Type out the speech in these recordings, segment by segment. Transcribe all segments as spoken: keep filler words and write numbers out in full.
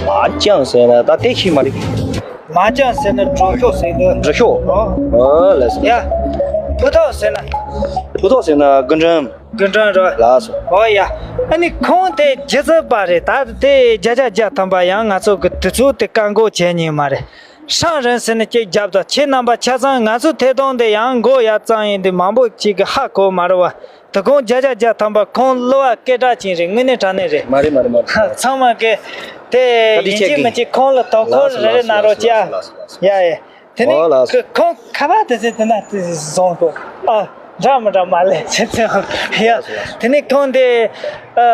མ་ཅང་ཟེར་ན་ད་དེ་ཤི་མ་རེད། མ་ཅང་ཟེར་ན་གྲོ་ཤོག་ཟེར་གི། གྲོ་ཤོག་ཨོ། ཨོ་ལགས་སོ། ཡ། ཕུ་ཐོག་ཟེར་ན། ཕུ་ཐོག་ཟེར་ན་དགུན་འགྲམ། དགུན་འགྲམ་རོ། ལགས་སོ། ཨོ་ཡ། ཨ་ནི་ཁོང་དེ་སྒྱུ་རྩལ་པ་རེད། ད་དེ་བརྒྱ་ཆ་བརྒྱ་ཐམ་པ་ཡང་ང་ཚོ་གི་དུས་ཚོད་དེ་བཀག་འགོག་བྱེད་ཉན་མ་རེད། ཧྲང་རིན་ཟེར་ནས་གཅིག་རྒྱབ་དང་། ཁྱེད་རྣམ་པ་ཆ་ཚང་ང་ཚོའི་ཐད་གཏོང་དེ་ཡང་འགོ་ཡར་བརྩམས་ཡིན་དུས་མང་པོ་ཅིག་གིས་ཧ་གོ་མ་རེད་བ། དོ་དགོང་བརྒྱ་ཆ་བརྒྱ་ཐམ་པ་ཁོང་གླུ་བ་སྐད་གྲགས་ཅན་རེད། དངོས་གནས་དྲང་གནས་རེད། མ་རེད་མ་རེད་མ་རེད། ཚང་མ་གིས་དེ་བཀའ་དྲིན་ཡིན་ཆེ་གཅིག་གི། མིན་གཅིག་ཁོང་ལ་དོ་ཁུར། ལགས་སོ་རེ་རེ་ལགས་སོ་གནང་རོགས་ལགས་སོ་ཅག་ལགས་སོ་ལགས་སོ། ཡ་ཡ། དེ་ནས་ཨོ་ལགས་སོ། ཁོ་ཁོང་ཁ་པར་དེ་ཚོ་དེ་ན་དེ་བཟུང་དགོས། ཨ་འདྲ་མི་འདྲ་མ་ལས་ཚེ་ཚེ་ཡ། དེ་ནས་ཁོང་དེ་ཨ་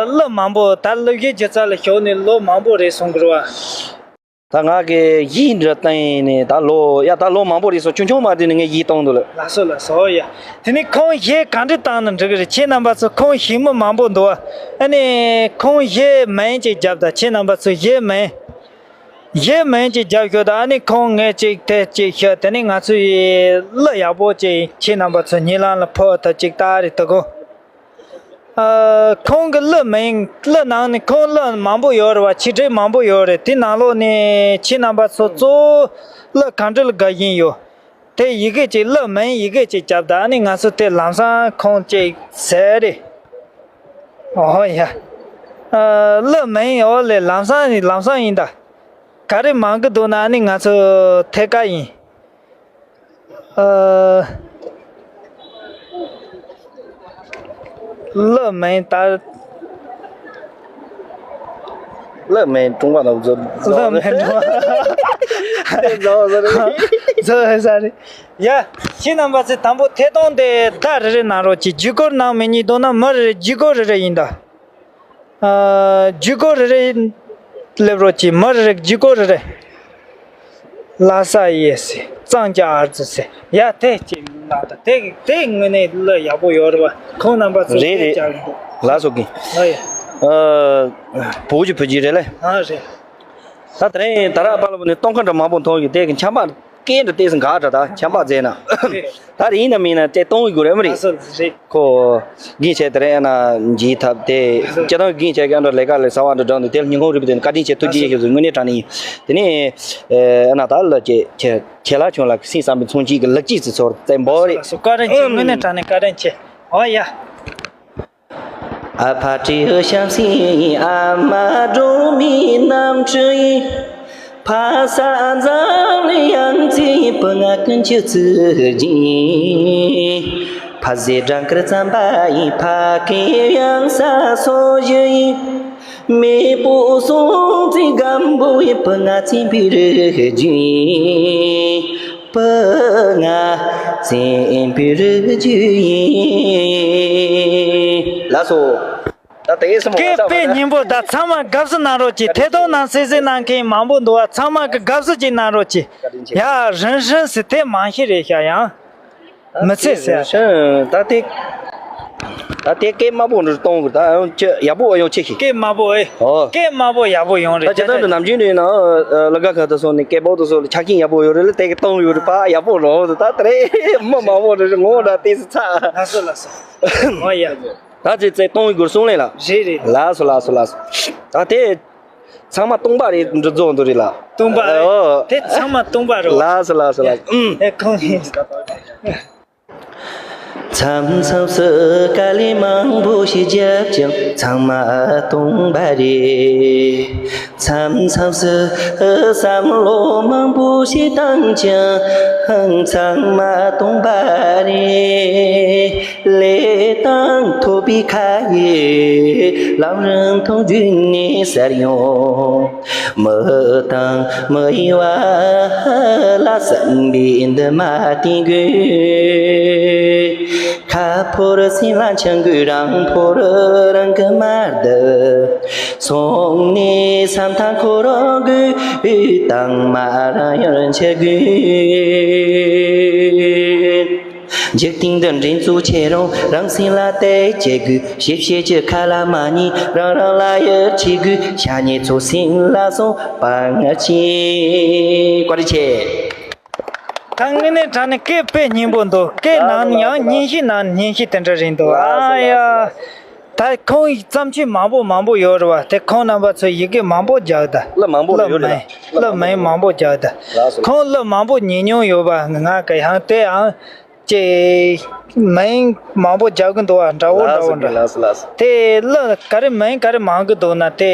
གླུ་མང་པོ། ད་གླུ་གཞས་སྒྱུ་རྩལ་ལ་ཞུགས་ནས་ལོ་མང་པོ་རེད་གསུང་གི་རེད་བ། ད་ང་གི་གཞས་འདྲ་བཏང་ནས་ད་ལོ་ཡ་ད་ལོ་མང་པོ་རེད་སོང་། ཆུང་ཆུང་མ་དེ་ནས་ངས་གཞས་གཏོང་འདུག་ལ། ལགས་སོ་ལགས་སོ། ཡ། དེ་ནས་ཁོང་གཞས་ག་འདྲ་བཏང་ན་འགྲིག་གི་རེད། ཁྱེད་རྣམ་པ་ཚོ་ཁོང་གཞས་མི་མང་པོ་འདུག་བ། ཨ་ནི་ཁོང་གཞས་མིང་ཅིག་རྒྱབ་དང་། ཁྱེད་རྣམ་པ་ཚོ་གཞས་མིང་། གཞས་མིང་ཅིག་རྒྱབ་ཤོག་དང་། ཨ་ནི་ཁོང་ངས་ཅིག་དེ་ཅིག་ཤོད། དེ་ནས་ང་ཚོ་ཡི་གླུ་ཡག་པོ་ཅིག་ཁྱེད་རྣམ་པ་ཚོ་ཉན་ལམ་ལ་ཕོག་ཐུབ་ཅིག་ད་རེད་དོ་དགོང་། ཨ། ཁོང་གི་གླུ་མིང་། གླུ་ནང་ནས་ཁོང་གླུ་མང་པོ་ཡོད་རེད་བ། ཆེ་འབྲིང་མང་པོ་ཡོད་རེད། དེ་ནང་ལོགས་ནས་ཁྱེད་རྣམ་པ་ཚོ་གཙོ་བོ་གླུ་ག་འདྲ་ལ་དགའ་བཞིན་ཡོད། དེ་ཡི་གེ་ཅིག་གླུ་མིང་ཡི་གེ་ཅིག་རྒྱབ་དང་། ཨ་ནི་ང་ཚོ་དེ་ལམ་སང་ཁོང་ཅིག་ཟེར་རེད། ཨོ་ཡ། ཨ། གླུ་མིང་འོ་ལས་ལམ་སང་ལམ་སང་ཡིན་ད། ག་རེ་མང་གི་འདུག་ན་ཨ་ནི་ང་ཚོ་ཐད་ཀར་ཡིན། ཨ། གླུ་མིང་ལྟར། གླུ་མིང་ཀྲུང་པ་ནོར་བུ་ཚོ། གླུ་མིང་ཀྲུང་པ། དེ་རྫོགས་ས་རེད། རྫོགས་ས་རེད། ཡ། ཁྱེད་རྣམ་པ་ཚོས་དང་པོ་ཐད་གཏོང་དེ་བརྡ་རེ་རེ་གནང་རོགས་གྱིས། བརྒྱུད་སྐུར་གནང་མི་ཉན་འདུག་ན་མི་རེ་རེ་བརྒྱུད་སྐུར་རེ་རེ་ཡིན་ད། ཨ། བརྒྱུད་སྐུར་རེ་རེ་སླེབས་རོགས་གྱིས། མི་རེ་རེ་བརྒྱུད་སྐུར་རེ་རེ། ལ་ས་ཡེ་སི་ཙང་ཅ་ཨར་ཙི་སི། ཡ་དེ་ཅིག་ལ་ད་དེ་དེ་དངོས་གནས་གླུ་ཡག་པོ་ཡོད་རེད་བ། ཁོང་རྣམ་པ་ཚོ་རེད་རེད། ལགས་སོ་གི། ཨ་ཡ། ཨ། བུ་གི་བུ་གི་རེད་ལེ། ཨ་རེད། ད་དེ་རིང་ད་རག་པ་ལ་བུ་ནི་སྟོན་ཁ་འདྲ་མང་པོ་མཐོང་གི། དེ་གི་ཆམ་པ་སྐད་འདྲ་ཏོག་ཙམ་འགག་འདྲ། ད་ཆམ་པ་རྫས་ན། རེད། ད་རེད། ཡིན་ནམ་མིན་ན་དེ་གཏོང་གི་དགོས་རེད་མ་རེད། ལགས་སོ་རེད། ཁོ་རྒན་བྱས་དེ་རིང་ཨ་ན་འཇིགས་ཐབས་དེ། སྤྱིར་བཏང་རྒན་བྱས་ཀྱི་ཨ་འདྲ་ལས་ཀ་ལས་ཟ་བ་འདྲ་འགྲོ་འདུག་དེ་ལ་སྙིང་ཁོང་རུས་པའི་དེ་ནས་བཀའ་དྲིན་ཆེ་ཐུགས་རྗེ་ཆེ་ཞུ། དངོས་གནས་དྲང་གནས་ཡིན། དེ་ནས་ཨ་ན་ད་ལ་ཁྱེད་ཁྱེད་ཁྱེད་ལ་ཁྱོད་ལ་སེམས་བསམ་པའི་ཚོང་གཅིག་གི་ལག་གཅིག་ཙི་ཚོར་བཙན་པོ་རེད། ལགས་སོ། བཀའ་དྲིན་ཆེ། དངོས་གནས་དྲང་གནས་བཀའ་དྲིན་ཆེ། ཨོ་ཡ། ཨ་ཕ་སྤྲེའུ་ཤམ་སེང་ཨ་མ་སྒྲོལ་མའི་རྣམ་འཕྲུལ་ཡིན། ཕ་ས་འཛམ་གླིང་ཡང་རྩེའི་བུ་ང་ཀུན་གྱི་གཙུག་རྒྱན་ཡིན། ཕ་ཟེ་སྦྲང་དཀར་རྩམ་པ་ཡིན། ཕ་སྐད་གཡང་ས་སོ་བཞི་ཡིན། མེས་པོ་སྲོང་བཙན་སྒམ་པོ་ཡིན། བུ་ང་བཙན་པོའི་རིགས་རྒྱུད་ཡིན། བུ་ང་བཙན་པོའི་རིགས་རྒྱུད་ཡིན། ལགས་སོ། ད་དེ་སྲིན་མོ་སྐད་དཔེ་སྙན་པོ། ད་ཚང་མ་དགའ་བསུ་གནང་རོགས་གྱིས། ཐད་གཏོང་ནང་གསན་གཟིགས་གནང་མཁན་མང་པོ་འདུག་བ། ཚང་མ་གི་དགའ་བསུ་ཅིག་གནང་རོགས་གྱིས། ཡ་རིན་ཧྲིན་ཟེར་དེ་མང་ཤོས་རེད་ཤག་ཡང་། མི་ཚེ་ཟེར། ད་དེ། ད་དེ་སྐད་དམའ་པོ་འདྲ་གཏོང་དགོས། ད་ཡང་ཅི་ཡག་པོ་ཡོང་ཆེ་ཤི། སྐད་དམའ་པོ་ཨེ། ཨོ། སྐད་དམའ་པོ་ཡག་པོ་ཡོང་རེད། ད་ཇི་ལྟར་དུ་ནམ་རྒྱུན་ནས་ན་ལ་ག་ཁ་ད་སོང་ནས་སྐད་པོ་ད་སོང་ལ་ཆ་རྐྱེན་ཡག་པོ་ཡོད་རེད་ལ། དེ་གི་གཏོང་ཡོད་རེད་པ། ཡག་པོ་རོ། ད་དེ་རེད། མི་མང་པོ་རེད། ངོ་འདྲ་ཏེ་སི་ཚ། ལགས་སོ་ལགས་སོ། ཨོ་ཡ། ད་ཅི་ཙེ་གཏོང་ཡི་དགོས་གསུང་ལེ་ལ། རེད་རེད། ལགས་སོ་ལགས་སོ་ལགས་སོ། ད་དེ། ཚང་མ་སྟོང་པ་རེད། འདི་རྫོགས་འདུག་རེད་ལ། སྟོང་པ་རེད། ཨོ། དེ་ཚང་མ་སྟོང་པ་རེད། ལགས་སོ་ལགས་སོ་ལགས་སོ། ཨུམ། ཨེ་ཁོང་ཡིན། མཚམས་མཚམས་སུ་དཀའ་ལས་མང་པོ་ཞིག་བརྒྱབ་ཀྱང་ཚང་མ་སྟོང་པ་རེད། མཚམས་མཚམས་སུ་བསམ་བློ་མང་པོ་ཞིག་བཏང་ཀྱང་ཚང་མ་སྟོང་པ་རེད། ལས་དང་ཐོབ་པའི་ཁ་ཡི་ལམ་རིམ་མཐོང་དུས་ནས་གསལ་ཡོང་། མི་དང་མི་ཡི་བར་ལ་བསམ་པའི་འདུན་མ་བསྟེན་དགོས། ཁ་ཕོར་སེམས་ལ་འཆང་དགོས། རང་ཕོར་རང་གིས་མ་བརྡབས། སོང་ནས་ས་མཐའ་འཁོར་དགོས། དྭངས་མ་རང་ཡུལ་འཆར་དགོས། འཇིག་རྟེན་འདི་འགྲན་རྩོད་ཆེ་རུང་རང་སེམས་ལ་དད་བྱེད་དགོས། ཞིབ་བཤེར་གྱི་ཁ་ལ་མ་ཉན་རང་རང་ལ་ཡིད་ཆེས་དགོས། ཤ་ཉེ་ཚོ་སེམས་ལ་སོང་བ་ངར་ཆེ། བཀའ་དྲིན་ཆེ། ད་དངོས་གནས་དྲང་གནས་སྐད་དཔེ་སྙན་པོ་འདུག་སྐད་ནང་ནས་ཡང་སྙན་ཞིག་ནང་ནས་སྙན་ཞིག་དེ་འདྲ་རེད་འདུག་ཨ་ཡ། ད་ཁོང་བརྩམས་ཆོས་མང་པོ་མང་པོ་ཡོད་རེད་བ། དེ་ཁོང་རྣམ་པ་ཚོས་ཡི་གེ་མང་པོ་རྒྱག་ད། གླུ་མང་པོ་ཡོད་རེད། གླུ་མང་པོ་རྒྱག་ད། ལགས་སོ། ཁོང་གླུ་མང་པོ་ཉན་མྱོང་ཡོད་པ་ང་གི་ཡང་དེའང་ཅེ་མིང་མང་པོ་རྒྱག་གི་འདུག་བ། འདྲ་བོ་འདྲ་བོ་འདྲ། ལགས་སོ། ལགས་སོ། དེ་གླུ་ག་རེ་མིང་ག་རེ་མང་གི་འདུག་ན་དེ་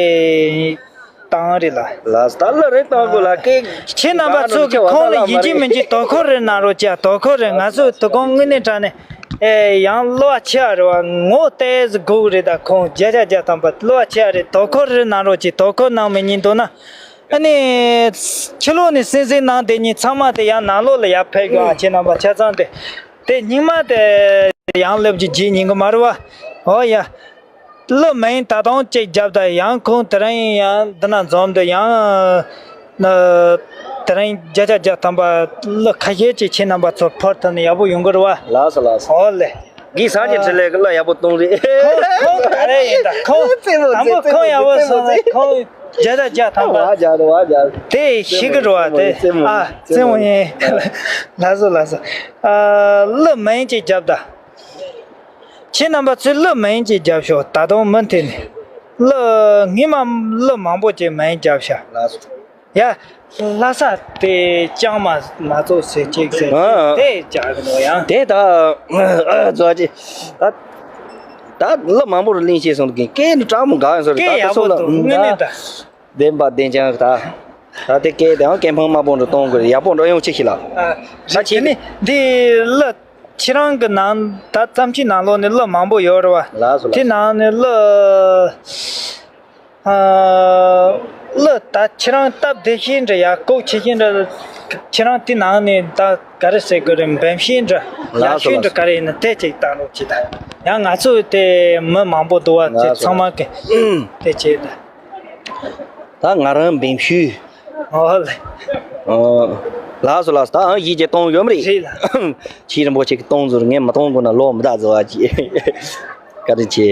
བཏང་རེད་ལ། ལགས་སོ། ད་གླུ་རེ་བཏང་དགོས་ལ་སྐད། ཁྱེད་རྣམ་པ་ཚོ་གི་ཁོང་ལ་ཡིན་གཅིག་མིན་གཅིག་དོ་ཁུར་རེ་གནང་རོགས་གྱིས། དོ་ཁུར་རེ། ང་ཚོ་དོ་དགོང་དངོས་གནས་དྲང་གནས། ཨེ། ཡང་གླུ་བ་ཆེ་བ་རེད་བ། ངོ་ཏོག་ཙམ་སྒུག་རེད། ད་ཁོང་བརྒྱ་ཆ་བརྒྱ་ཐམ་པ་གླུ་བ་ཆེ་བ་རེད། དོ་ཁུར་རེ་གནང་རོགས་གྱིས། དོ་ཁུར་གནང་མི་ཉན་འདུག་ན། ཨ་ནི་ཕྱི་ལོགས་ནས་གསན་གཟིགས་གནང་བསྡད་མཁན་ཚང་མ་དེ་ཡང་ནང་ལོགས་ལ་ཡར་ཕེབས་དགོས་ཨ། ཁྱེད་རྣམ་པ་ཆ་ཚང་དེ་དེ་སྙིང་མ་དེ་ཡང་སླེབས་ཀྱི་བརྗེད་ཉན་གི་མ་རེད་བ། ཨོ་ཡ། གླུ་མིང་ད་དུང་གཅིག་བརྒྱབ་ད། ཡང་ཁོང་དེ་རིང་ཡང་འདི་ན་འཛོམས་འདུག། ཡང་ན་དེ་རིང་བརྒྱ་ཆ་བརྒྱ་ཐམ་པ་གླུ་ཁ་ཤས་ཅིག་ཁྱེད་རྣམ་པ་ཚོ་ཕུལ་ཐུབ་ན་ཡག་པོ་ཡོང་གི་རེད་བ། ལགས་སོ། ལགས་སོ། ཨོ་ལེ། གི་སངས་རྒྱས་འཕྲིན་ལས་ཀྱི་གླུ་ཡག་པོ་གཏོང་རེད། ཁོང་ཁོང་ག་རེ་ཡིན་ད། ཁོང་རྩེད་མོ་དང་པོ་རྩེད་མོ་ཁོང་ཡག་པོ་རྩེད་མོ་སོང་ན་ཁོང་བརྒྱ་ཆ་བརྒྱ་ཐམ་པ། བ་རྒྱག་བ་རྒྱག་དེ་ཤི་གི་རེད་བ། དེ་རྩེད་མོ་ཨ་རྩེད་མོ་ཡིན། ལགས་སོ། ལགས་སོ། ཨ། གླུ་མིང་ཅིག་བརྒྱབ་ད། ཁྱེད་རྣམ་པ་ཚོས་གླུ་མིང་ཅིག་བརྒྱབ་ཤོག། ད་དུང་མུ་མཐུད་ནས་གླུ་སྔས་མ་གླུ་མང་པོ་ཅིག་མིང་བརྒྱབ་ཤག། ལགས་སོ། ཡ། ལྷ་ས་དེ་ལྕང་མ་མ་ཚོགས་ཟེར་ཅིག་ཟེར་ཨ། དེ་བརྒྱབ་གི་འདུག་ཡང་། དེ་ད་ཨ་ཛོ་ཅི་ད་ད་གླུ་མང་པོ་རུ་གླེང་བྱས་སོང་གི་སྐད་ནི་དྲག་མོ་འགག་ཡོང་ས་རེད། སྐད་ད་ཡག་དེ་པོ་སོང་ལ་འདུག་དངོས་གནས་ད། བདེན་པ་བདེན་ཅང་ད། ད་དེ་སྐད་དེའང་སྐད་འཕང་དམའ་པོ་འདྲ་གཏོང་དགོས་རེད། ཡག་པོ་འགྲོ་ཡོང་ཅི་ཞིག་ལ། ཨ། ད་ཁྱེད་ནི་འདི་གླུ་ཁྱེད་རང་གི་ནང་ད་བརྩམས་ཆོས་ནང་ལོགས་ནས་གླུ་མང་པོ་ཡོད་རེད་བ། ལགས་སོ། ལགས་སོ། དེ་ནང་ནས་གླུ་ཨ། གླུ་ད་ཁྱེད་རང་སྟབས་བདེ་ཤོས་འདྲ་ཡ་ལྐོག་ཆེ་ཤོས་འདྲ། ཁྱེད་རང་དེ་ནང་ནས་ད་ག་རེ་ཟེར་དགོས་རེད། འབེམ་ཤོས་འདྲ་ཡག་ལགས་སོ། ཤོས་འདྲ་ལགས་སོ། ག་རེ་ཡིན་ན་དེ་ཅིག་བཏང་རོགས་གྱིས་ད། ཡང་ང་ཚོ་དེ་མི་མང་པོ་འདུག་བ། དེ་ལགས་སོ། ཚང་མ་གི་དེ་བྱས་ད། ད་ང་རང་འབེམ་ཤོས། ཨོ་ལེ། ཨོ། ལགས་སོ་ལགས་སོ། ད་ཨང་གཞས་ཅིག་གཏོང་ཡོད་མ་རེད། རེད་ལ། ཆེས་རིན་པོ་ཆེ་གི་གཏོང་ཟུར་ངས་མི་གཏོང་དགོས་ན་ལོག་མི་ད་ཟེར་བ་ཅིག། བཀའ་དྲིན་ཆེ།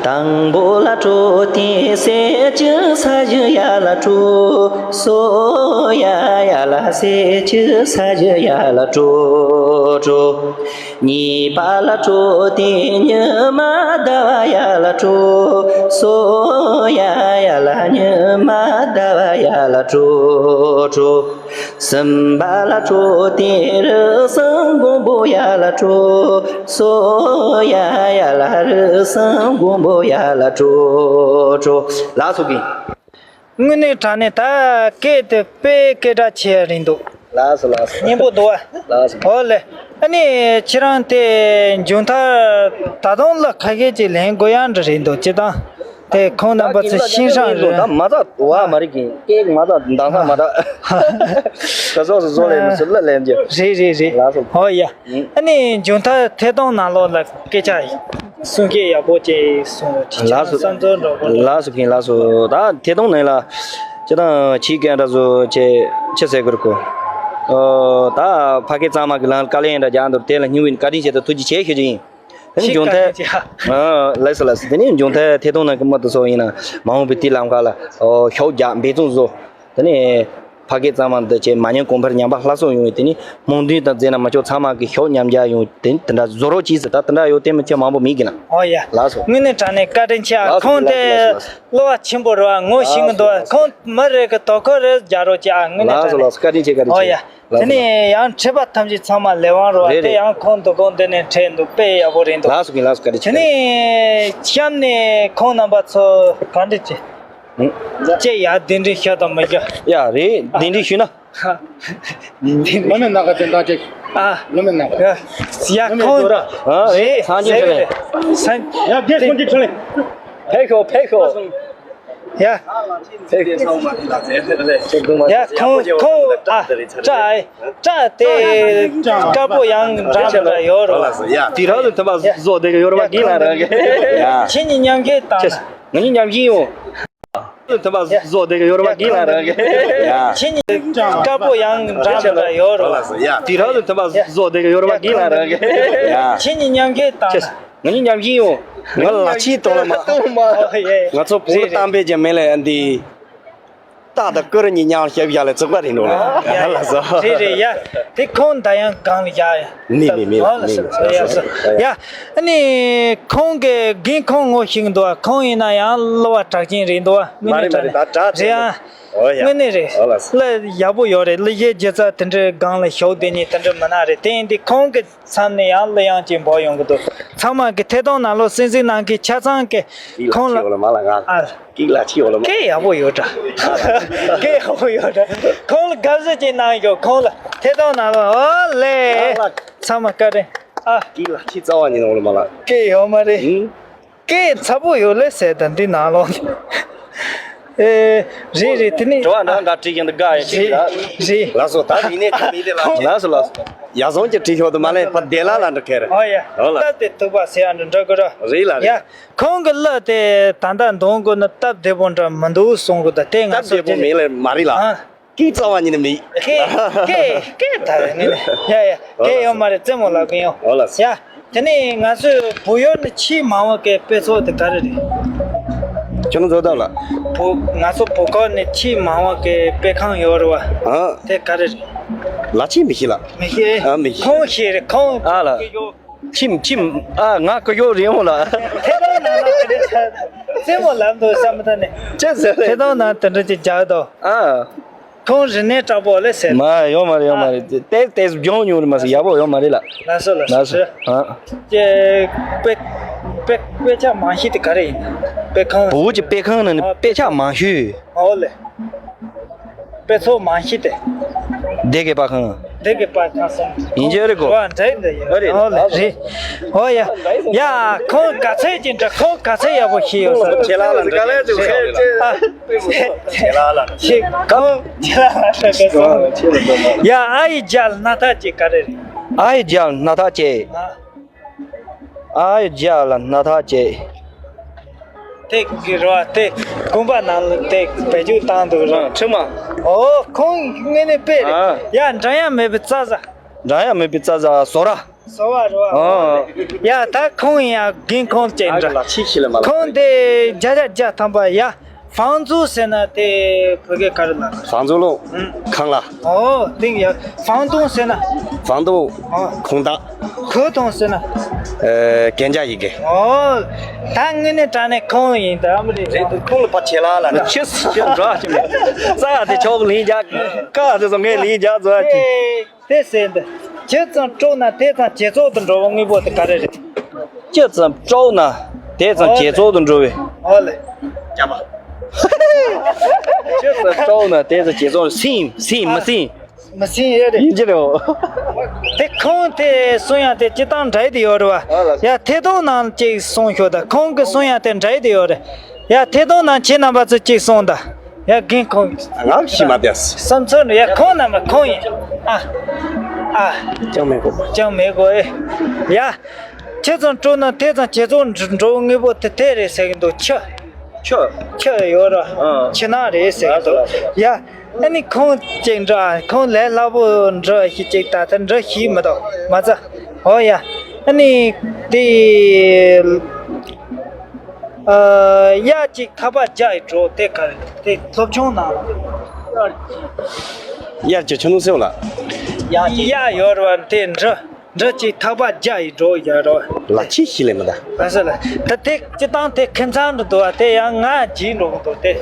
དང་པོ་ལ་སྤྲོ་སྟེ་གསེར་གྱི་ས་གཞི་ཡར་ལ་སྤྲོ། སོ་ཡ་ཡར་ལ་གསེར་གྱི་ས་གཞི་ཡར་ལ་སྤྲོ་སྤྲོ། གཉིས་པ་ལ་སྤྲོ་སྟེ་ཉི་མ་ཟླ་བ་ཡར་ལ་སྤྲོ། སོ་ཡ་ཡར་ལ་ཉི་མ་ཟླ་བ་ཡར་ལ་སྤྲོ་སྤྲོ། གསུམ་པ་ལ་སྤྲོ་སྟེ་རི་སེང་མགོན་པོ་ཡར་ལ་སྤྲོ། སོ་ཡ་ཡར་ལ་རི་སེང་མགོན་པོ་ཡར་ལ་སྤྲོ་སྤྲོ། ལགས་སོ་གི། དངོས་གནས་དྲང་གནས་ད་སྐད་དེ་དཔེ་སྐད་གྲགས་ཆེ་རེད་འདུག། ལགས་སོ་ལགས་སོ། སྙན་པོ་འདུག་བ། ལགས་སོ། ཨོ་ལེ། ཨ་ནི་ཁྱེད་རང་དེ་མཇུག་མཐར་ད་དུང་གླུ་ཁ་ཤས་ཅིག་ལེན་དགོས་ཡག་འདྲ་རེད་འདུག། སྤྱིར་བཏང་དེ་ཁོང་རྣམ་པ་ཚོས་ཤེས་བྱ་རེད། ད་མ་ད་བ་མ་རིག་གིན་སྐད་མ་ད་འདང་ས་མ་ད། ག་ཟོག་སུ་བཟོ་ལེན་མི་སུ་གླུ་ལེན་རྒྱུ། རེད་རེད་རེད། ལགས་སོ། ཨོ་ཡ། ཨ་ནི་མཇུག་མཐར་ཐད་གཏོང་ནང་ལོགས་ལ་སྐད་ཆ་གསུང་སྐད་ཡག་པོ་ཅིག་གསུང་རོགས་གྱིས། ལགས་སོ། བསམ་ཚུལ་འདྲ་པོ། ལགས་སོ་གིན་ལགས་སོ། ད་ཐད་གཏོང་ནང་ལ་ཅི་དང་ཆི་སྐད་འདྲ་བཟོ་ཅེ་ཅི་ཟེར་དགོས་རེད་གོ། ཨོ་ད་ཕ་སྐད་གཙང་མ་གི་ལང་དཀའ་ལས་འདྲ་རྒྱག་འདུག། དེ་ལ་སྙིང་དབུས་བཀའ་དྲིན་ཆེ་དང་ཐུགས་རྗེ་ཆེ་ཞུ་རྒྱུ་ཡིན། དེ་ནི་མཇུག་མཐའི་ཨ་ལགས་སོ་ལགས་སོ། དེ་ནི་མཇུག་མཐའི་ཐད་གཏོང་ནང་གི་མི་དེ་ཚོ་ཡིན་ན་མ་འོངས་པའི་དུས་ལམ་ཁ་ལ་ཨོ་ཤོག་རྒྱག་འབད་བརྩོན་བཟོ། དེ་ནི་ཕ་སྐད་གཙང་མ་འདི་བྱས་མ་ཉམས་གོང་འཕེལ་ཉམས་པ་སླར་གསོ་ཡོང་བའི་དེ་ནི་སྨོན་འདུན་དང་མཛད་ན་མ་ཆོག། ཚང་མ་གི་ཤོག་ཉམས་རྒྱ་ཡོང་དེ་དེ་འདྲ་བཟོ་རོགས་གྱིས་ཟེར། ད་དེ་འདྲ་ཡོད་དེ་མི་ཆེ་མང་པོ་མེད་གི་ན། ཨོ་ཡ། ལགས་སོ། དངོས་གནས་དྲང་གནས་བཀའ་དྲིན་ཆེ། ཨ་ལགས་སོ། ཁོང་དེ་ལགས་སོ། གླུ་བ་ཆེན་པོ་རེད་བ། ངོ་ཤེས་ཀྱི་འདུག་བ། ཁོང་མི་རེ་གི་དོ་ཁུར་རེ་རྒྱག་རོགས་གྱིས་ཨ། དངོས་གནས་ལགས་སོ་དྲང་ལགས་སོ། བཀའ་དྲིན་ཆེ། བཀའ་དྲིན་ཆེ། ཨོ་ཡ། ལགས་དེ་སོ། ནས་ཡང་འཁྲིད་པ་ཐམས་ཅད་ཚང་མ་ལས་དབང་རེད་བ། རེད་དེ་རེད། ཡང་ཁོང་དོ་དགོང་འདི་ནས་འཁྲིད་འདུག། དཔེ་ཡག་པོ་རེད་འདུག། ལགས་སོ་གིན་ལགས་སོ། བཀའ་དྲིན་ཆེ། དེ་ནས་གཤམ་ནས་ཁོང་རྣམ་པ་ཚོ་ག་འདྲ་བྱེད། ཨང་། ཅེས་ཡ་གདན་འདྲེན་ཞུ་དང་མི་ཞུ། ཡ་རེད། གདན་འདྲེན་ཞུས་ན། མི་མེད་ནམ་མཁའ་དོན་དག་ཅིག། ཨ། མི་མེད་ནམ་མཁའ། ཡ་ཡ་ཁོང་། ཨ་རེད། སངས་རྒྱས་འཕྲིན་ལས། སངས་ཡ་རྒྱས་ཁོང་གི་འཕྲིན་ལས། ཕེབས་ཤོག། ཕེབས་ཤོག། ཡ། ཕེབས། ཡ་ཁོང་ཁོང་ཨ་སྐྲ་སྐྲ་དེ་དཀར་པོ་ཡང་འགྲངས་འདྲ་ཡོད་རོ། དེ་རང་དུ་ཐོན་པ་བཟོ་བསྡད་ཀྱི་ཡོད་རེད་བ། གིན་ལ་རང་གི། ཡ། ཁྱེད་གཉིས་མཉམ་གིས་བཏང་ན། ང་གཉིས་མཉམ་གིས་ཡོང་། ཐོན་པ་བཟོ་བསྡད་ཀྱི་ཡོད་རེད་བ། གིན་ལ་རང་གི། ཡ། ཁྱེད་གཉིས་དཀར་པོ་ཡང་འགྲངས་འདྲ་ཡོད་རོ། ཡ། དེ་རང་དུ་ཐོན་པ་བཟོ་བསྡད་ཀྱི་ཡོད་རེད་བ། གིན་ལ་རང་གི། ཡ། ཁྱེད་གཉིས་མཉམ་གིས་བཏང་ན། ང་གཉིས་མཉམ་གིས་ཡོང་། ང་ལ་ལག་ཕྱིས་གཏོང་ལ་མ། ང་ཚོ་བོད་ལ་གཏམ་དཔེ་ཅན་མེད་ལ་ཡ་འདི། རྟགས་དང་ཀུ་རུ་གཉིས་མཉམ་ལ་བཤད་ཡ་ལ་བཙོག་པ་རེད་འགྲོ་ལ། ཡ་ལ་སོ། རེད་རེད་ཡ། དེ་ཁོང་ད་ཡང་གང་ལ་ཡ་ཡ། མི་མི་མི་ཨོ་ལ་མི་སོ་མི་ཡ་སོ། ཡ། ཨ་ནི་ཁོང་གི་རྒན་ཁོང་ངོ་ཤེས་འདུག་ཁོང་ཡིན་ན་ཡང་གླུ་བ་གྲགས་ཅན་རེད་འདུག་དངོས་མ་གནས་རེད་མ་རེད་ད་གྲགས་ཅན་རེད་ཨ། ཨོ་ཡ། དངོས་གནས་རེད། ཨོ་ལ་སོ། གླུ་ཡག་པོ་ཡོད་རེད། གླུ་གཞས་སྒྱུ་རྩལ་དེ་འདྲའི་སྒང་ལ་ཞུགས་བསྡད་མཁན་དེ་འདྲ་མི་སྣ་རེད། དེ་ཡིན་དུས་ཁོང་གི་མཚམས་ནས་ཡང་གླུ་དབྱངས་ཅིག་འབོག་ཡོང་གི་འདུག་ཚང་མ་གི་ཐད་གཏོང་ནང་ལོགས་གསན་གཟིགས་གནང་མཁན་ཆ་ཚང་གི་ཁོང་ལ། ཨ། སྐད་ལ་ཆི་ཡོད་ལ་མ་ལ་ང་། སྐད་ཡག་པོ་ཡོད་འདྲ། སྐད་ཡག་པོ་ཡོད་འདྲ། ཁོང་ལ་དགའ་བསུ་ཅིག་གནང་ཞོག་ཁོང་ལ་ཐད་གཏོང་ནང་ལོགས་ཨོ་ལེ། ཚང་མ་བཀའ་དྲིན། ཨ། སྐད་ལ་ཆི་རྩ་བ་ཉིད་ནས་ཡོད་ལ་མ་ལ། སྐད་ཡོད་མ་རེད། ཧུམ། སྐད་ཚ་པོ་ཡོད་ལེ་ཟེར་ད་འདི་ནང་ལོགས། ཨེ། རེད་རེད་དེ་ནི། དྲི་བ་འདྲ་འདྲ་དྲིས་ཀྱང་འདི་དགའ་ཡ་ཞིག་རེད། རེད། ལགས་སོ་ད་དེ་ནས་དེ་མི་དེ་ལ། ལགས་སོ་ལགས་སོ། ཡ་བཟང་གི་དྲི་ཤོག་ཏུ་མ་ལེན་པ་བདེ་ལ་ལ་འགྲོ་ཁེར། ཨོ་ཡ། ཨོ་ལ། སྟབས་བདེ་ཐུག་པ་ཟེར་ཡ་འདྲ་འདྲ་གོ་ར། རེད་ལ་རེད། ཡ། ཁོང་གི་གླུ་དེ་ད་ལྟ་འདོན་དགོས་ན་སྟབས་བདེ་པོ་འདྲ་མི་འདུག་གསུང་གི་འདུག་དེ་ང་ཚོ་སྟབས་བདེ་པོ་མིན་ལ་མ་རེད་ལ། ཨ། སྐད་རྩ་བ་ཉིད་ནས་མེད། སྐད་སྐད་སྐད་ད་རེད་ནི་ནི། ཡ་ཡ་སྐད་ཡོད་མ་རེད་རྩེད་མོ་ལབ་གི་ཡོང་། ཨོ་ལ། ཡ། དེ་ནས་ང་ཚོའི་བོད་ཡུལ་ནི་ཆེས་མང་བ་གི་དཔེ་ཚོགས་དེ་ག་རེ་རེད། ཁྱོད་ཚོ་ད་ལ། བོད་ང་ཚོ་བོད་ཁུལ་ནི་ཆེས་མང་བ་གི་དཔེ་ཁང་ཡོད་རེད་བ། ཨ། དེ་ག་རེ་རེད། ལ་ཆེས་མི་ཤེས་ལ། མི་ཤེས། ཨ་མི་ཤེས། ཁོང་ཤེས་རེད་ཁོང་། ཨ་ལ། ཁྱིམ་ཁྱིམ། ཨ་ང་ཀུ་ཡོ་རེད་ཡོང་ལ། ཐད་གཏོང་ནང་ལ་དེ་འདྲ་ཆ། རྩེད་མོ་ལབ་འདུག་བསམ་མི་ཐུབ་ནས། ཅེས་ཟེར་རེད། ཐད་གཏོང་ནང་དེ་འདྲ་ཅིག་རྒྱག་འདུག་ཨ། ཁོང་རིག་གནས་དྲག་པོ་ལས་ཟེར། མ་ཡོད་མ་རེད་ཡོད་མ་རེད། ཏེ་ཏེ་སྦྱོང་མྱོང་རེད་མ་ཟེར་ཡག་པོ་ཡོད་མ་རེད་ལ། ལགས་སོ་ལགས་སོ། ལགས་སོ། ཨ། ཀྱེ། དཔེ་དཔེ་དཔེ་ཆ་མང་ཤོས་དེ་ག་རེ་ཡིན། དཔེ་ཁང་། བོད་ཀྱི་དཔེ་ཁང་ནང་ནས་དཔེ་ཆ་མང་ཤོས། ཨོ་ལེ། དཔེ་ཚོགས་མང་ཤོས་དེ། སྡེ་དགེ་པར་ཁང་། སྡེ་དགེ་པར་ཁང་སོང་། ཡིན་གྱི་རེད་གོ། བ་འདྲ་འདྲ་ཡིན། ཨ་རེད། ཨོ་ལེ་རེད། ཨོ་ཡ། ཡ་ཁོང་ག་ཚད་ཀྱི་འདྲ་ཁོང་ག་ཚད་ཡག་པོ་ཤེས་ཡོད་ས། ཁྱེད་ལ་ལ་འདྲ་ཁྱེད་ལ་ལ། ཨ། ཁྱེད་ལ་ལ། ཁྱེད་ཁོང་ཁྱེད་ལ་ལ་འདྲ་ག་སོང་། ཡ་ཨ་ཡི་རྒྱ་ལ་སྣ་ཐག་ཅིག་ག་རེ་རེད། ཨ་ཡི་རྒྱ་ལ་སྣ་ཐག་ཅིག་ཨ། ཨ་ཡི་རྒྱ་ལ་སྣ་ཐག་ཅིག་དེ་གི་རོ་དེ་དགོན་པ་ནང་ལ་དེ་བེད་སྤྱོད་བཏང་འདུག་རོ། ཁྲི་མ། ཨོ་ཁོང་དངོས་གནས་དཔེ་རེད། ཨ། ཡ་འདྲ་ཡ་མེད་པའི་རྩ་ས། འདྲ་ཡ་མེད་པའི་རྩ་ས་བཟོ་ར། བཟོ་བ་རོ། ཨ། ཡ་ད་ཁོང་ཡ་རྒན་ཁོང་ཅན་འདྲ། ཁོང་དེ་བརྒྱ་ཆ་བརྒྱ་ཐམ་པ་ཡ། ཧྥང་ཙུའུ་ཟེར་ན་དེ་བོད་སྐད་ག་རེ་ལབ། ཧྥང་ཙུའུ་ལོ། ཨང་། ཁང་གླ། ཨོ། ཏིང་ཡ། ཧྥང་ཏུང་ཟེར་ན། ཧྥང་ཏུང་། ཨོ། ཁོང་ཏང་། ཁོ་ཏུང་ཟེར་ན། ཨེ། གན་ཇ་ཡི་གེ། ཨོ། ད་དངོས་གནས་དྲང་གནས་ཁོང་ཡིན་ད་ཨ་མི་རེད་རེད། ཁོང་ལ་ཕ་ཆེ་ལ་ལ་ན་ཆེ་སུ་ཆེ་འདྲ་ཆེ་མེད། ས་ཡ་དེ་ཆོག་ལིང་རྒྱག་ཀ་དེ་སོ་ངས་ལིང་རྒྱག་ཛོ་ཡ་ཆེ། དེ་ཟེར་འདི། ཇི་ཙམ་དཀྲུགས་ན་དེ་ཙམ་ཇེ་ཚོགས་དུ་འགྲོ་བ་དངོས་པོ་དེ་ག་རེ་རེད། ཇི་ཙམ་དཀྲུགས་ན་དེ་ཙམ་ཇེ་ཚོགས་དུ་འགྲོ་བའི། ཨོ་ལེ། ཇ་མ། ཇི་ཙམ་དཀྲུགས་ན་དེ་ཙམ་ཇེ་ཚོགས་སིམ་སིམ་མི་སིམ། མི་སིམ་ཡོད་རེད། ཡིན་གྱི་རེད། དེ་ཁོང་དེ་གསུང་ཡང་དེ་སྤྱི་བཏང་འདྲ་དེ་ཡོད་རེད་བ། ཨོ་ལེ། ཡ་ཐད་གཏོང་ནང་ཅིག་གསུང་ཤོག་ད་ཁོང་གི་གསུང་ཡང་དེ་འདྲ་དེ་ཡོད་རེད། ཡ་ཐད་གཏོང་ནང་ཁྱེད་རྣམ་པ་ཚོ་ཅིག་གསུང་ད། ཡ་རྒན་ཁོང་། ང་ཤི་མ་དེས། བསམ་ཚུལ་ཡ་ཁོང་རྣམ་པ་ཁོང་ཡིན། ཨ། ཨ། ཅང་མེད་གོ། ཅང་མེད་གོ་ཨེ། ཡ། ཁྱེད་ཚང་སྤྲོ་ན་དེ་ཚང་ཁྱེད་ཚོ་འགྲོ་དངོས་པོ་དེ་དེ་རེད་ཟེར་གི་འདུག་ཆུ། ཆུ། ཆུ་ཡོད་ར། ཨ། ཆུ་ནག་རེད་ཟེར་གི་འདུག་ཡ། ཨ་ནི་ཁོང་ཅིག་འདྲ་ཁོང་ལས་སླ་པོ་འདྲ་ཞིག་ཅིག་ད་ལྟ་འདྲ་ཞིག་མི་འདུག་མ་ཚ། ཨོ་ཡ། ཨ་ནི་དེ། ཨ། གཡག་ཅིག་ཐག་པ་རྒྱག་ཡི་འགྲོ་དེ་ག་རེ་དེ་སློབ་ཆུང་ནང་། གཡག་ཅིག་ཆུ་ནུ་སེའུ་ལ། གཡག་ཅིག་གཡག་ཡོད་རེད་བ་དེ་འདྲ་འདྲ་ཅིག་ཐག་པ་རྒྱག་ཡི་འགྲོ་ཡ་རོ། ལ་ཆི་ཤི་ལེ་མི་ད། ཨ་ས་ལ་ད་དེ་སྤྱི་བཏང་དེ་ཁྱིམ་ཚང་འགྲོ་འདུག་བ་དེ་ཡང་ང་བརྗེད་འགྲོ་གི་འདུག་དེ།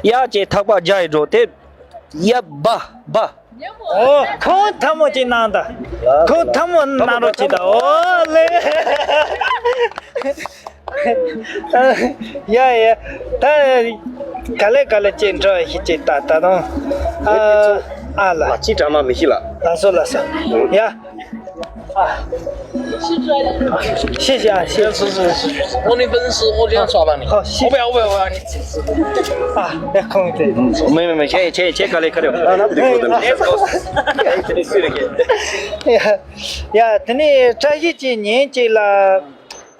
གཡག་ཅིག་ཐག་པ་རྒྱག་ཡི་འགྲོ་དེ། ཡ་བ་བ། ཨོ། ཁོང་ཐལ་མོ་ཅིག་གནང་ད། ཁོང་ཐལ་མོ་གནང་རོགས་གྱིས་ད། ཨོ་ལེ། ཡ་ཡ། ད་ག་ལེ་ག་ལེ་ཅིག་འགྲོ་ཞིག་ཅིག་ད་ད་དུང་། ཨ་ཨ་ལ། ལ་ཅི་གྲ་མ་མི་ཤི་ལ། ལ་སོ་ལ་སོ། ཡ། ཨ། ཤི་ཤི་ཨ་ཤི།我那本事我脸刷了你。好，谢谢。我不要，我不要，我要你。 ཨ། ཡ་ཁོང་དེ། མེ་མེ་མེ་ཁྱེད་ཁྱེད་ཁྱེད་ག་ལེ་ཁ་རེ། ཡ་ཡ། དེ་ནས་བཀྲ་ཤིས་ཀྱི་ཉིན་གཅིག་ལ་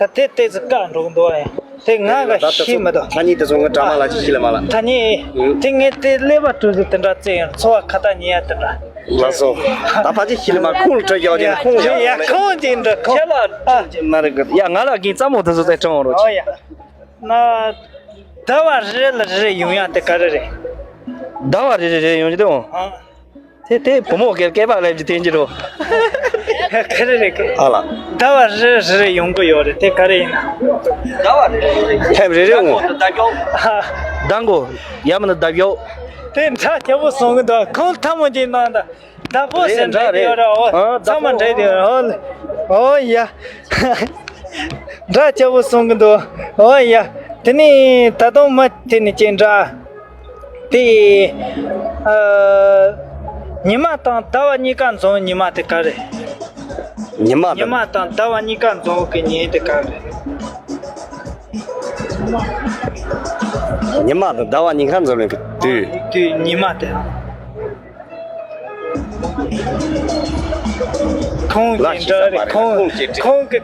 ད་དེ་ཏོག་ཙམ་བཀག་འགྲོ་གི་འདུག་ཡ། དེ་ང་ག་ཤེས་མི་འདུག་ཐ་སྙད་དེ་ཚོ་ང་གྲ་མ་ལ་ཅི་ཤེས་ལ་མ་ལ། ཐ་སྙད། དེ་ངས་དེ་ཀླད་པ་གྲུ་གཟུགས་དེ་འདྲ་བཙལ་ཡོང་འཚོ་བ་ཁ་ཏ་ཉེ་ཡ་དེ་འདྲ། ལགས་སོ། ད་ཕ་ཅི་ཤེས་ལ་མ་ཁུངས་ཁྲོད་ཡག་ཅན་ཁུངས་ཡག་ཡ་ཁུངས་ཅན་འདྲ་ཁུངས། ཁྱེད་ལ་ཨ་ཅན་མ་རེད་གི། ཡ་ང་ལ་གིན་ཙམ་མོ་དེ་ཚོ་བཙལ་དྲངས་འོང་རོགས། ཨོ་ཡ། ན། ཟླ་བ་རེ་ལ་རེ་ཡོང་ཡ་དེ་ག་རེ་རེད། ཟླ་བ་རེ་རེ་རེ་ཡོང་གི་འདུག་ཨང་། དེ་དེ་བུ་མོ་གི་སྐད་པ་ལབ་ཀྱི་དེ་འགྱུར་རོ། ག་རེ་རེད་གི། ཨ་ལ། ཟླ་བ་རེ་རེ་རེ་ཡོང་གི་ཡོད་རེད། དེ་ག་རེ་ཡིན་ན། ཟླ་བ་རེ་རེ་རེ། ཐེབས་རེ་རེ་འོང་། ཟླ་མགོ། ཟླ་མགོ། ཡ་མ་ན་ཟླ་བག་དེ་འདྲ་རྒྱལ་པོ་གསུང་གི་འདུག་ཁོང་ཐ་མོ་གཅིག་གནང་དང་། ཟླ་ཕོགས་ཟེར་འདྲ་རེད་ཡོད་ར། འོ། ཨ་ཚང་མ་འདྲ་ཡོད་ར། འོ་ལེ། འོ་ཡ། འདྲ་ཆེ་བོ་གསུང་གི་འདུག་འོ་ཡ། དེ་ནི་ད་དུང་མ་དེ་ནི་ཅན་འདྲ། དེ། ཨ། ཉི་མ་དང་ཟླ་བ་གཉིས་ཀ་འཛོམས་ཉི་མ་དེ་ག་རེད། ཉི་མ་ཉི་དང་མ་དང་ཟླ་བ་གཉིས་ཀ་འཛོམས་གི་ཉིན་དེ་ག་རེད། ཉི་མ་དང་ཟླ་བ་གཉིས་ཀ་འཛོམས་ནས་དུས། དུས་ཉི་མ་དེ། ཁོང་གི་འདྲ་རེད། ཁོང་ཁོང་གི།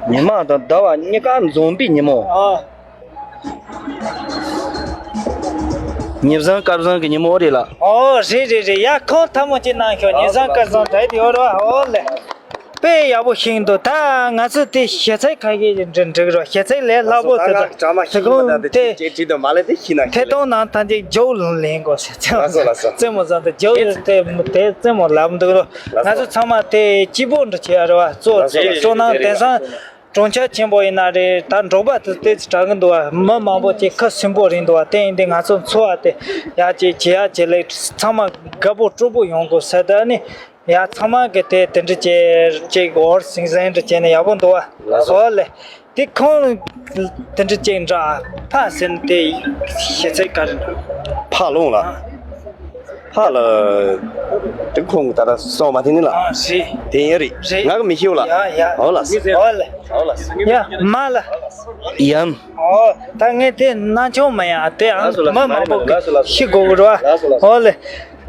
ཉི་མ་དང་ཟླ་བ་གཉིས་ཀ་འཛོམས་པའི་ཉིན་མོ། ཨ། ཉི་བཟང་སྐར་བཟང་གི་ཉིན་མོ་རེད་ལ། ཨོ་རེད་རེད་རེད། ཡ་ཁོང་ཐ་མོ་ཅིག་གནང་ཤོག་ཉི་བཟང་སྐར་བཟང་འདྲ་དེ་ཡོད་རོ། ཨོ་ལེ། དཔེ་ཡག་པོ་ཤེས་འདུག་ད་ང་ཚོ་དེ་ཞེ་ཚའི་ཁ་ཤས་ཀྱི་འགྲིག་འགྲིག་རོ། ཞེ་ཚའི་ལས་སླ་པོ་དེ་དང་དེ་གོང་དེ་ཐད་གཏོང་ནང་ཐམས་ཅད་ཇོ་ལུང་ལེན་དགོས་ཟེར། ལགས་སོ་ལགས་སོ། རྩེད་མོ་བཟང་དུ་ཇོ་ལུང་དེ་དེ་རྩེད་མོ་ལབ་འདུག་རོ། ལགས་སོ། ང་ཚོ་ཚང་མ་དེ་སྐྱིད་པོ་འདྲ་བྱེད་ཡ་རེད་བ། གཙོ་ལགས་སོ་ལགས་སོ། སྤྲོ་སྣང་དེང་སང་གྲོང་ཁྱེར་ཆེན་པོ་ཡིན་ན་རེད། ད་འབྲོག་པ་དེ་ཏོག་ཙམ་དྲག་གི་འདུག་བ། མི་མང་པོ་ཅིག་ཁ་སིམ་པོ་རེད་འདུག་བ། དེ་ཡིན་དུས་ང་ཚོ་འཚོ་བ་དེ་ཡག་ཅིག་བྱེད་ཡག་བྱེད་ལས་ཚང་མ་དགའ་པོ་སྤྲོ་པོ་ཡོང་དགོས་ཟེར། ད་ནི་ཡ་ཚང་མ་གི་དེ་དེ་འདྲ་བྱས་ཅིག་འོར་ཟིང་ཟིང་འདྲ་བྱས་ནས་ཡག་པོ་འདུག་བ། ལགས་སོ། ཨོ་ལེ། དེ་ཁོང་དེ་འདྲ་ཅིག་འདྲ་ཕ་ཟེར་ནས་དེ་ཞེ་ཚའི་ག་རེ་འདྲ། ཕ་ལོང་ལ། ཨ། ཧ་ལ། དེ་ཁོང་གི་ད་ལྟ་སོང་མ་དེ་ནི་ལ། ཨ་རེད། དེ་ཡིན་རེད། རེད། ང་གི་མི་ཤེས་ལ། ཡ་ཡ། འོ་ལ། འོ་ལ། འོ་ལ། ཡ་མ་ལ། ཡམ། ཨོ་ད་ངས་དེ་སྣ་ཆུང་མ་ཡ་དེ་ཨང་། ལགས་སོ་ལགས་སོ། མ་མང་པོ་མ་རེད་མ་རེད། ལགས་སོ་ལགས་སོ། ཤི་དགོས་གི་རེད་བ། ལགས་སོ་ལགས་སོ། འོ་ལེ།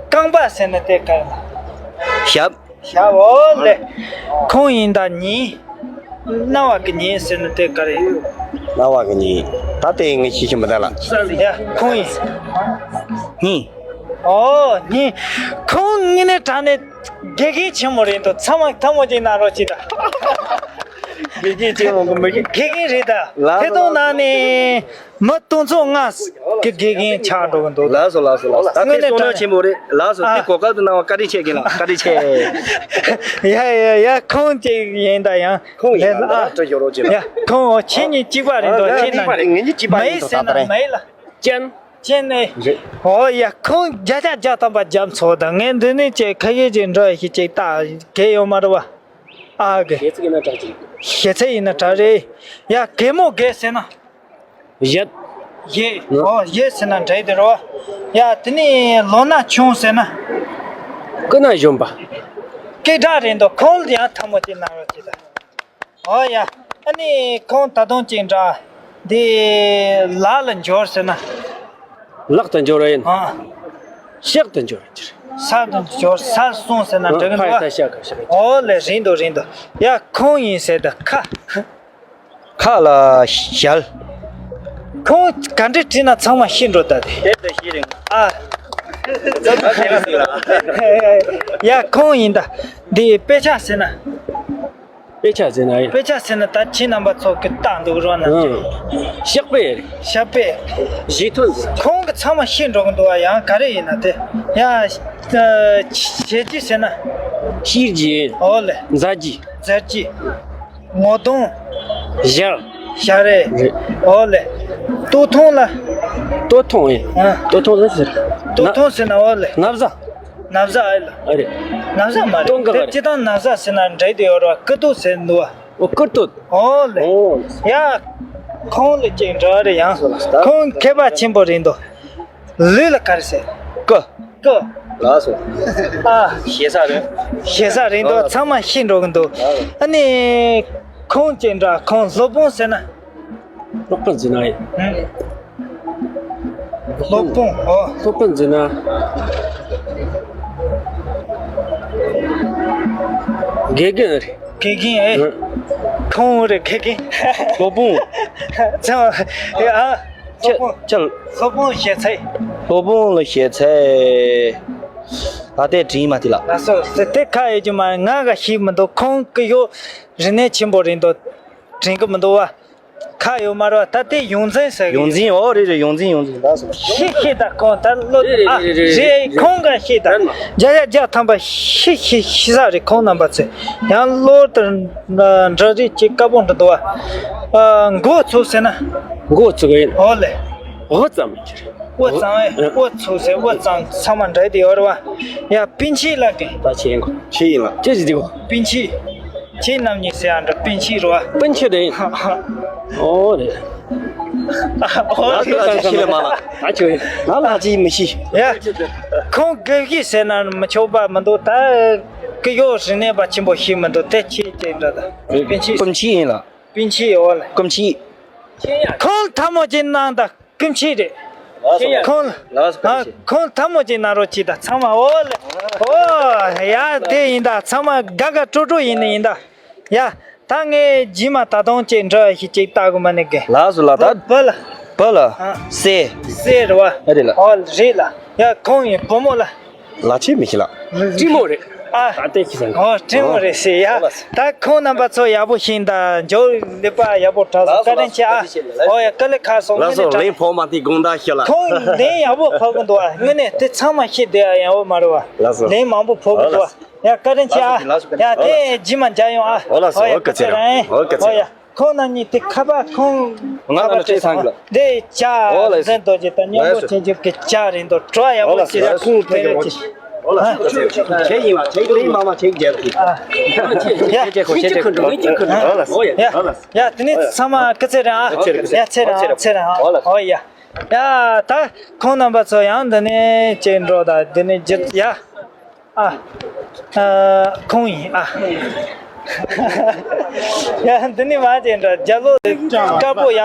རྐང་པ་ཟེར་ན་དེ་ག་རེ་ལ། ཞབས། ཞབས། འོ་ལེ། ཁོང་ཡིན་ད་ཉིན། རྣ་བ་གི་ཉིན་ཟེར་ན་དེ་ག་རེ། རྣ་བ་གི་ཉིན། ད་དེ་ངས་ཤེས་ཀྱི་མི་འདུག་ལ། ཡ་ཁོང་ཡིན། ཉིན། ཨོ་ཉིན། ཁོང་དངོས་གནས་དྲང་གནས་དགེ་རྒན་ཆེན་མོ་རེད་འདུག་ཚང་མ་ཐལ་མོ་ཅིག་གནང་རོགས་གྱིས་ད། དགེ་རྒན་ཆེན་མོ་གི་མི་དགེ་རྒན་རེད་ད། ལགས་སོ་ཐད་གཏོང་ནང་ནས་མི་སྟོང་ཚོ་ལྔ་གི་དགེ་རྒན་ཆགས་འགྲོ་གི་འདུག་ལགས་སོ་ལགས་སོ་ལགས་སོ། ད་དེ་དངོས་གནས་སོ་ན་དྲང་ཆེན་མོ་རེད། ལགས་སོ། ཨ། དེ་གོ་སྐབས་དུ་གནང་བ་བཀའ་དྲིན་ཆེ་རྒན་ལགས། བཀའ་དྲིན་ཆེ། ཡ་ཡ་ཡ་ཁོང་ཅིག་ཡིན་ད་ཡང་། ཁོང་ཡིན་ལ་ཨ། ད་ཡོ་རོ་ཅེ་ལ། ཡ་ཁོང་འོ་ཁྱེད་གཉིས་གཅིག་པ་རེད་འདུག་ཨ་ཁྱེད་ན། ངེད་གཉིས་གཅིག་པ་ཡིན་མ་ཡིན་འདུག་ཟེར་ད་ན་ད་རེད། མ་ཡིན་ལ། ཅན། ཅན་ནས། རེད། འོ་ཡ་ཁོང་བརྒྱ་ཆ་བརྒྱ་ཐམ་པ་རྒྱབ་ཚོགས་དང་ངས་འདི་ནས་ཅེ་ཁ་ཡེ་ཅེ་འགྲོ་ཡ་ཞིག་ཅེ་ད་གལ་ཡོད་མ་རེད་བ། ཨ་གེ། ཞེ་ཚིག་ཡིན་ན་དྲག་ཅིག་ཞེ་ཚིག་ཡིན་ན་དྲག་རེད། ཡ་གེ་མོ་གེ་ཟེར་ན། ཡད། ཡེ། ཨོ་ཡེ་ཟེར་ན་འདྲ་དེ་རོ། ཡ་དེ་ནི་ལོ་ན་ཆུང་ཟེར་ན། ཀུན་ན་གཞོན་པ། སྐད་གྲགས་རེད་འདུག་ཁོང་ལ་ཡང་ཐལ་མོ་ཅིག་གནང་རོགས་གྱིས་ད། ཨོ་ཡ། ཨ་ནི་ཁོང་ད་དུང་ཅིག་འདྲ། འདི་ལག་ལ་འབྱོར་ཟེར་ན། ལག་ཏུ་འབྱོར་ཡིན། ཨ། ཤག་ཏུ་འབྱོར་ཡིན། ས་དུ་འབྱོར་ས་སོང་ཟེར་ན་འགྲིག་གི་འདུག་ཕར་ས་ཤག་ག་ཤག་ཨོ་ལེ་རིང་དུ་རིང་དུ། ཡ་ཁོང་ཡིན་ཟེར་ད་ཁ། ཁ་ལ་ཞལ། ཁོང་ག་འདྲ་བྲིས་ན་ཚང་མ་ཤེས་འགྲོ་ད་དེ། དེབ་དེ་ཤེས་རིང་ཨ། ཡ་ཁོང་ཡིན་ད། འདི་དཔེ་ཆ་ཟེར་ན། དཔེ་ཆ་ཟེར་ན་ཡིན། དཔེ་ཆ་ཟེར་ན་ད་ཁྱེད་རྣམ་པ་ཚོ་གི་ལྟ་འདུག་རོགས་ན། ཨང་། ཤག་པེ། ཤག་པེ། བཞི་ཐོན་ཟེར། ཁོང་གི་ཚང་མ་ཤེས་འགྲོ་གི་འདུག་བ་ཡང་ག་རེ་ཡིན་ན་དེ། ཡ། ཞལ་གྱི་ཟེར་ན། ཤེལ་གྱི། ཨོ་ལེ། མཛའ་གྱི། མཛའ་གྱི། ངོ་གདོང་། ཞལ། ཞལ་རས། རེད། ཨོ་ལེ། སྟོད་ཐུང་ལ། སྟོད་ཐུང་ཡིན། ཨ། སྟོད་ཐུང་ལ་ཟེར། སྟོད་ཐུང་ཟེར་ན་ཨོ་ལེ། ན་བཟའ། ན་བཟའ་ཨེ་ལ། ཨ་རེད། ན་བཟའ་མ་རེད། སྟོད་འགག་དེ་རེད། སྤྱི་བཏང་ན་བཟའ་ཟེར་ན་འདྲ་དེ་ཡོད་ར་ཀི་ཏོ་ཟེར་འདུག་བ། ཨོ་ཀི་ཏོ། ཨོ་ལེ། ཨོ། ཡ། ཁོང་ལ་ཅིག་འདྲ་རེད་ཡང་། ཁོང་མཁས་པ་ཆེན་པོ་རེད་འདུག་ལུས་ལ་ག་རེ་ཟེར། ཀི། ཀི། ལགས་སོ། ཨ། ཞེ་ས་རེད། ཞེ་ས་རེད་འདུག་ཨ། ཚང་མ་ཤེས་འགྲོ་གི་འདུག་ཨ་ནི། ཁོང་ཅིག་འདྲ་ཁོང་སློབ་དཔོན་ཟེར་ན། སློབ་དཔོན་ཟེར་ན་ཡིན། ཧུམ། སློབ་དཔོན་ཨོ། སློབ་དཔོན་ཟེར་ན། དགེ་རྒན་རེད། དགེ་རྒན་ཨེ། ཧུམ། ཁོང་རེད་དགེ་རྒན། སློབ་དཔོན། ཚང་ཨེ་ཨ། ཁྱེད་ཁྱེད། སློབ་དཔོན་ཞེ་ཚའི། སློབ་དཔོན་ལ་ཞེ་ཚའི། ད་ལྟའི་དྲིན་མ་དེ་ལ། ལགས་སོ་ཟེར་དེ་ཁ་ཡོད་རྒྱུ་མ་རེད། ང་ག་ཤེས་མི་འདུག་ཁོང་གི་ཡོ་རིག་གནས་ཆེན་པོ་རེད་འདུག་དྲན་གི་མི་འདུག་བ། ཁ་ཡོད་མ་རེད་བ། ད་དེ་ཡོངས་འཛིན་ཟེར་གི་ཡོངས་འཛིན། འོ་རེད་རེད། ཡོངས་འཛིན། ཡོངས་འཛིན། ལགས་སོ། ཤི་ཤི་ད་ཁོང་ད་ལོ། རེད་རེད། ཨ་རེད་རེད། རེད། ཁོང་ག་ཤི་ད། རེད་མ། བརྒྱ་ཆ་བརྒྱ་ཐམ་པ་ཤི་ཤི་ཤི་ས་རེད། ཁོང་རྣམ་པ་ཚོས་ཡང་ལོ་དེར་འདྲ་རེད་ཅིག་དཀར་པོ་འདྲ་འདུག་བ། ཨ་མགོ་ཚུགས་ཟེར་ན། མགོ་ཚུགས་གི་ཡིན། འོ་ལེ། འོ་ཙམ་མི་ཁྱེར། འོ་ཙམ་ཨེ། འོ་ཚུགས་ཟེར། འོ་ཙམ་ཚང་མ་འདྲ་དེ་ཡོད་རེད་བ། ཡ་པིན་ཆི་ལ་གི། ད་ཆི་ཡིན་གོ། ཆི་ཡིན་ལ། ཅི་ཞིག་འདི་གོ། པིན་ཆི། ཁྱེད་རྣམ་གཉིས་ཟེར་ཡང་འདྲ། པིན་ཆི་རེད་བ། པིན་ཆི་རེད། ཨོ་རེད། ཨོ་རེད། ང་ལ་ཅི་ཤེས་ལ་མ་ལ། ཨ་ཆོས། ང་ལ་ཅི་མི་ཤེས། ཡ། ཁོང་དགེ་བཤེས་ཟེར་ན་མི་ཆོག་པ་མི་འདུག་ད་ཀི་ཡོ་རི་ནས་པ་ཆེན་པོ་ཤེས་མི་འདུག་དེ་ཁྱེད་ཅེས་འདྲ་ད། པིན་ཆི། པིན་ཆི་ཡིན་ལ། པིན་ཆི་ཡོད་ལ། པིན་ཆི། ཁོང་ཐལ་མོ་ཅིག་གནང་ད། པིན་ཆི་རེད། ལགས་སོ། ཁོང་། ལགས་སོ། ཨ། པིན་ཆི། ཁོང་ཐལ་མོ་ཅིག་གནང་རོགས་གྱིས་ད་ཚང་མ། འོ་ལེ། འོ་ཡ་དེ་ཡིན་ད། ཚང་མ་དགའ་དགའ་སྤྲོ་སྤྲོ་ཡིན་ནི་ཡིན་ད། ཡ། ད་ངས་རྗེས་མ་ད་དུང་ཅིག་འདྲི་བ་ཞིག་ཅིག་ལྟ་དགོས་མ་ནི་གི། ལགས་སོ་ལགས། ད་བུ་ལ། བུ་ལ། ཨ། སྲས། སྲས་རེད་བ། ཨ་རེད་ལ། ཨོ་རེད་ལ། ཡ་ཁོང་ཡིན་བུ་མོ་ལ། ལ་ཆེ་མི་ཤེས་ལ། ཀྲི་མོ་རེད། ཨ། ད་ལྟའི་ཁྱི་སང་། ཨོ་ཀྲི་མོ་རེད་ཟེར་ཡ། ད་ཁོང་རྣམ་པ་ཚོ་ཡག་པོ་ཤེས་ད། འཇོ་ལེགས་པ་ཡག་པོ་གྲགས་སོང་། བཀའ་དྲིན་ཆེ་ཨ། ཨོ་ཡ་དཀའ་ལས་ཁག་སོང་། ལགས་སོ། ངས་ནས་ལན་ཕོག་མ་ཐེ་དགོངས་དག་ཞུ་ལ། ཁོང་ལན་ཡག་པོ་ཕོག་གི་འདུག་ཨ། དངོས་གནས་དེ་ཚང་མ་ཤེས་བསྡད་ཡ་ཡག་པོ་མ་རེད་བ། ལགས་སོ། ལན་མང་པོ་ཕོག་གི་འདུག་ཨ། ཡ་བཀའ་དྲིན་ཆེ་ཨ། ལགས་སོ། ཡ་དེ་རྗེས་མ་མཇལ་ཡོང་ཨ། ཨོ་ལགས་སོ། ཨོ་ཡ་ཨོ་སྐུ་ཚེ་རིང་། ཨོ་སྐུ་ཚེ་རིང་། ཨོ་ཡ། ཁོང་རྣམ་གཉིས་དེ་ཁ་པར་ཁོང་ང་ཁ་པར་ལ་སྤྲད་སོང་། ལ་འདི་ལྕགས། ཨོ་ལགས་འཛིན་རྡོ་རྗེ་དང་གཉན་པོ་ལགས་སོ། ཆེན་ཆེན་གྱི་ལྕགས་རིང་དུ་བྲོ་ཡག་པོ་ཨོ་ལགས་སོ། ཞིག་ཡ་ཁོང་ཕེ་རེ་ཅི། ཨོ་ལགས་སོ། ཁྱེད་ཡིན་ལ་ཁྱེད་ཀྱི་མ་མ་ཁྱེད་རྒྱལ་ཁུལ། ཨ། ཡ། ཁྱེད་ཀྱི་ཁུ་འགྲོ་ངེད་ཀྱི་ཁུ་འགྲོ། ཨོ་ལགས་སོ། ཡ། ཡ་དེ་ནི་ཚང་མ་སྐུ་ཚེ་རིང་ཨ། ཨོ་ཚེ་རིང་། ཡ་ཚེ་རིང་ཨ། ཚེ་རིང་ཨ། ཨོ་ལགས། ཨོ་ཡ། ཡ་ད་ཁོང་རྣམ་པ་ཚོ་ཡང་འདི་ནས་ཅིག་འགྲོ་ད། འདི་ནས་རྒྱུ་ཡ། ཨ། ཨ། ཁོང་ཡིན་ཨ། ཡ་འདི་ནི་མ་ཅན་འདྲ་རྒྱ་ལོ་དཀར་པོ་ཡ།